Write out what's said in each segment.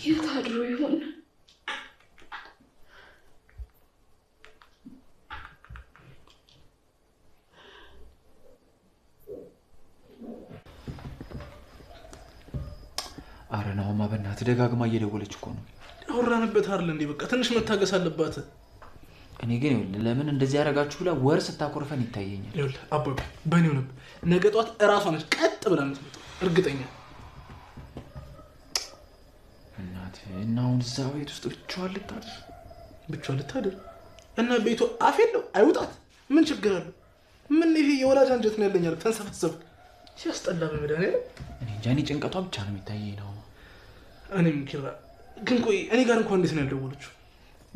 የት አድሮ ይሆን? አረ ናሆማ በእናትህ ደጋግማ እየደወለች እኮ ነው። ያወራንበት አይደል እንዴ? በቃ ትንሽ መታገስ አለባት። እኔ ግን ይኸውልህ ለምን እንደዚህ ያደረጋችሁ ብላ ወር ስታኮርፈን ይታየኛል። ይኸውልህ አባቢ በእኔው ነበር። ነገ ጠዋት እራሷ ነች ቀጥ ብላ የምትመጣው፣ እርግጠኛ። እናትህ እና አሁን እዛ ቤት ውስጥ ብቻዋን ልታድር? ብቻዋን ልታድር እና ቤቱ አፍ የለው አይውጣት። ምን ችግር አለው? ምን ይሄ የወላጅ አንጀት ነው ያለኝ አልክ፣ ተንሰፈሰፍክ። ሲያስጠላ በመድኃኒዓለም። እኔ እንጃ፣ እኔ ጭንቀቷ ብቻ ነው የሚታየኝ ነው። እኔም ኪራ ግን ቆይ እኔ ጋር እንኳን እንዴት ነው ያልደወለችው?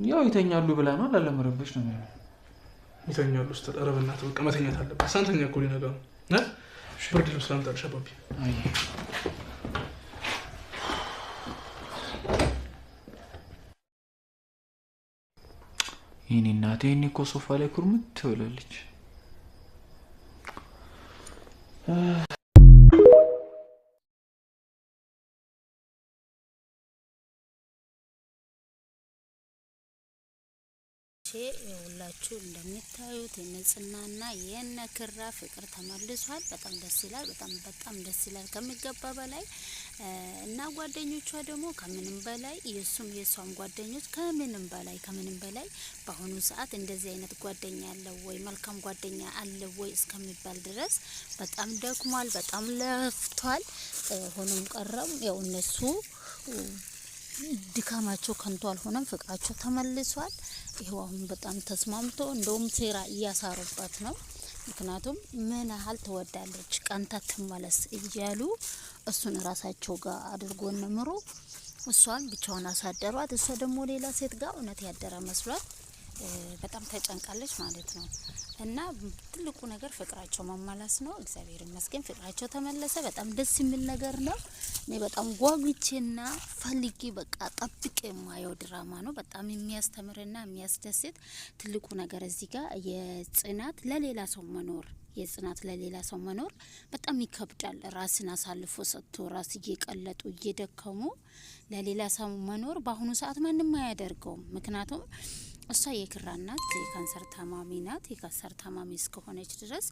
ያው ይተኛሉ ብላ ነው፣ ላለመረበሽ ነው የሚሆነው። ይተኛሉ ስትል፣ ኧረ በእናትህ በቃ መተኛት አለበት። ሳንተኛ እኮ ሊነጋ ነው። እ? ብርድ ልብስ ላምጣልሽ አባቢ። አይ የእኔ እናቴ፣ እኔ እኮ ሶፋ ላይ ኩርምት ትብላለች። ሁላችሁ እንደምታዩት የነጽናና የነ ክራ ፍቅር ተመልሷል። በጣም ደስ ይላል። በጣም በጣም ደስ ይላል ከሚገባ በላይ። እና ጓደኞቿ ደግሞ ከምንም በላይ የእሱም የእሷም ጓደኞች ከምንም በላይ ከምንም በላይ በአሁኑ ሰዓት እንደዚህ አይነት ጓደኛ አለ ወይ፣ መልካም ጓደኛ አለ ወይ እስከሚባል ድረስ በጣም ደክሟል፣ በጣም ለፍቷል። ሆኖም ቀረም ያው እነሱ ድካማቸው ከንቱ አልሆነም፣ ፍቅራቸው ተመልሷል። ይኸው አሁን በጣም ተስማምቶ እንደውም ሴራ እያሳሩበት ነው። ምክንያቱም ምን ያህል ትወዳለች ቀንታ ትመለስ እያሉ እሱን ራሳቸው ጋር አድርጎ ነምሮ እሷን ብቻዋን አሳደሯት። እሷ ደግሞ ሌላ ሴት ጋር እውነት ያደረ መስሏት በጣም ተጨንቃለች ማለት ነው። እና ትልቁ ነገር ፍቅራቸው መመለስ ነው። እግዚአብሔር ይመስገን ፍቅራቸው ተመለሰ። በጣም ደስ የሚል ነገር ነው። እኔ በጣም ጓጉቼና ፈልጌ በቃ ጠብቄ የማየው ድራማ ነው። በጣም የሚያስተምርና የሚያስደስት። ትልቁ ነገር እዚህ ጋር የጽናት ለሌላ ሰው መኖር፣ የጽናት ለሌላ ሰው መኖር በጣም ይከብዳል። ራስን አሳልፎ ሰጥቶ ራስ እየቀለጡ እየደከሙ ለሌላ ሰው መኖር በአሁኑ ሰዓት ማንም አያደርገውም። ምክንያቱም እሷ የክራ እናት የካንሰር ታማሚ ናት። የካንሰር ታማሚ እስከሆነች ድረስ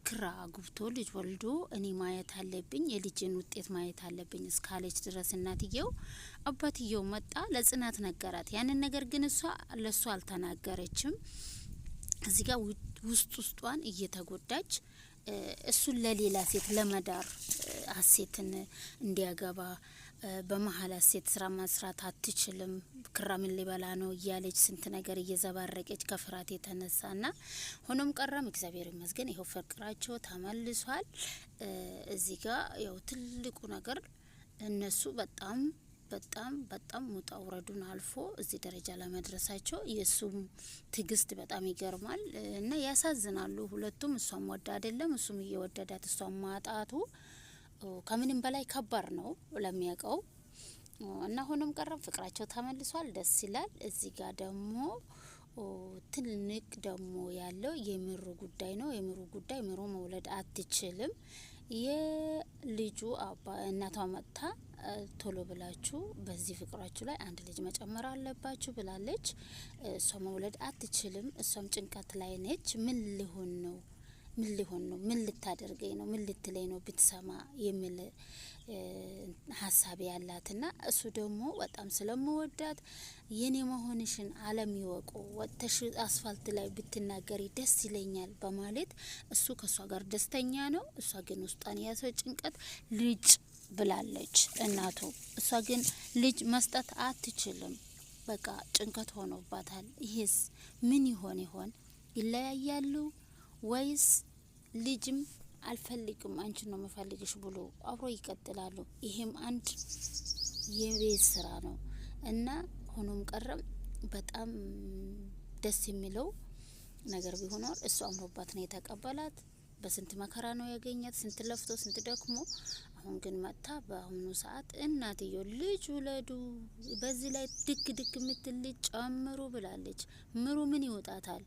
ክራ አግብቶ ልጅ ወልዶ እኔ ማየት አለብኝ፣ የልጅን ውጤት ማየት አለብኝ እስካለች ድረስ እናትየው አባትየው መጣ ለጽናት ነገራት። ያንን ነገር ግን እሷ ለእሷ አልተናገረችም። እዚህ ጋር ውስጥ ውስጧን እየተጎዳች እሱን ለሌላ ሴት ለመዳር ሀሴትን እንዲያገባ በመሀል ሀሴት ስራ መስራት አትችልም፣ ክራ ምን ሊበላ ነው እያለች ስንት ነገር እየዘባረቀች ከፍርሃት የተነሳ ና ሆኖም ቀረም እግዚአብሔር ይመስገን ይኸው ፍቅራቸው ተመልሷል። እዚህ ጋር ያው ትልቁ ነገር እነሱ በጣም በጣም በጣም ውጣ ውረዱን አልፎ እዚህ ደረጃ ለመድረሳቸው የእሱም ትዕግስት በጣም ይገርማል እና ያሳዝናሉ። ሁለቱም እሷም ወዳ አይደለም እሱም እየወደዳት እሷም ማጣቱ ከምንም በላይ ከባድ ነው ለሚያውቀው እና ሆኖም ቀረም ፍቅራቸው ተመልሷል። ደስ ይላል። እዚህ ጋር ደግሞ ትልቅ ደግሞ ያለው የምሩ ጉዳይ ነው። የምሩ ጉዳይ ምሩ መውለድ አትችልም። የልጁ አባ እናቷ መጥታ ቶሎ ብላችሁ በዚህ ፍቅራችሁ ላይ አንድ ልጅ መጨመር አለባችሁ ብላለች። እሷ መውለድ አትችልም። እሷም ጭንቀት ላይ ነች። ምን ሊሆን ነው? ምን ሊሆን ነው? ምን ልታደርገኝ ነው? ምን ልትለኝ ነው ብትሰማ የሚል ሀሳብ ያላትና እሱ ደግሞ በጣም ስለምወዳት የኔ መሆንሽን ዓለም ይወቁ፣ ወጥተሽ አስፋልት ላይ ብትናገሪ ደስ ይለኛል በማለት እሱ ከእሷ ጋር ደስተኛ ነው። እሷ ግን ውስጧን የያዘው ጭንቀት ልጅ ብላለች እናቱ። እሷ ግን ልጅ መስጠት አትችልም። በቃ ጭንቀት ሆኖባታል። ይሄስ ምን ይሆን ይሆን? ይለያያሉ ወይስ ልጅም አልፈልግም አንቺን ነው የምፈልግሽ ብሎ አብሮ ይቀጥላሉ? ይሄም አንድ የቤት ስራ ነው እና ሆኖም ቀረም በጣም ደስ የሚለው ነገር ቢሆን እሱ አምሮባት ነው የተቀበላት። በስንት መከራ ነው ያገኛት፣ ስንት ለፍቶ ስንት ደክሞ። አሁን ግን መጥታ በአሁኑ ሰዓት እናትዮ ልጅ ውለዱ፣ በዚህ ላይ ድክ ድክ የምትል ልጅ ጨምሩ ብላለች። ምሩ ምን ይወጣታል?